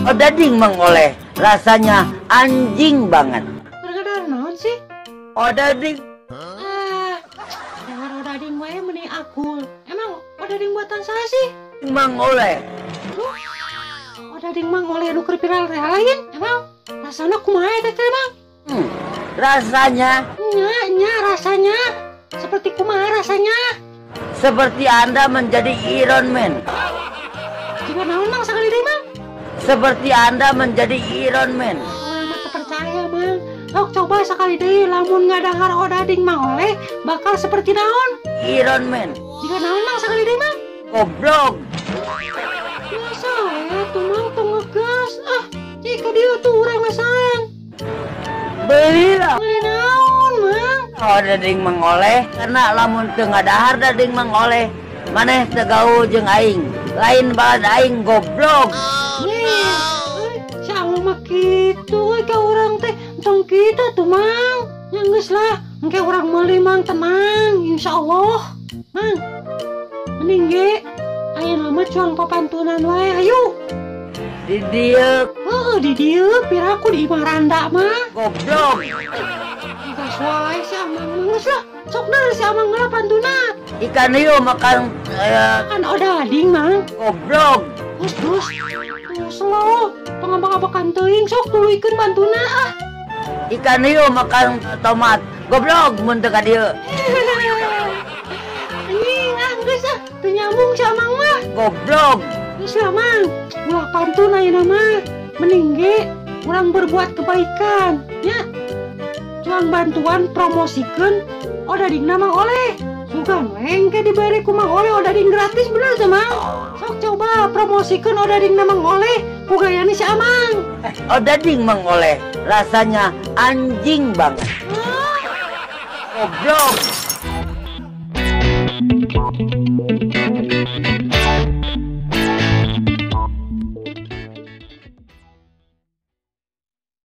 Odading Mang Oleh rasanya anjing banget. Gara-gara naon sih? Odading. Ah, jangan odading wae meni akul. Emang odading buatan saya sih? Mang Oleh. Odading Mang Oleh nu keur viral teh lain. Emang rasana kumaha eta teh, Mang? Rasanya? Nya, nya rasanya seperti kumaha rasanya? Seperti Anda menjadi Iron Man. Jiga naon, Mang, sakali deui, Mang? Seperti Anda menjadi Iron Man. Wah, mah teu percaya, Mang. Sok coba sakali deui lamun ngadahar odading Mang Oleh bakal seperti naon? Iron Man. Jiga naon, Mang, sakali deui, Mang? Goblok. Biasa ya tuh, Mang, tong ngegas. Ah, jika dia tuh urang ngasaan. Belilah. Beli naon, Mang? Odading Mang Oleh karena lamun teu ngadahar dading Mang Oleh maneh teu gaul jeung aing. Lain balad aing goblok. Nih, si Amang mah kitu we ka urang teh. Entong kitu tuh, Mang. Ya geus lah, engke urang meuli, Mang, tenang insyaallah. Mang, mending ge ayeuna mah cuang papantunan wae, ayo. Di dieu. Heeh, di dieu piraku di imah randa mah. Goblok. Geus wae si Amang geus lah. Sok dah si Amang ngelah pantuna. Ikan hiu makan makan odading, Mang. Goblok. Terus terus. Terus lo, pengabak-abakan teuing sok tuluykeun pantuna ah. Ikan hiu makan tomat. Goblok mun teu ka dieu. Anjing, ah geus ah, teu nyambung si Amang mah. Goblok. Geus lah, Mang. Ulah pantun ayeuna mah. Mending ge urang berbuat kebaikan, nya. Cuang bantuan promosikeun odadingna Mang Oleh. Sugan lengke dibere ku Mang Oleh odading gratis bener teh, Mang? Sok coba promosikeun odadingna Mang Oleh ku gayana si Amang. Odading Mang Oleh rasanya anjing banget. Ah. Goblok.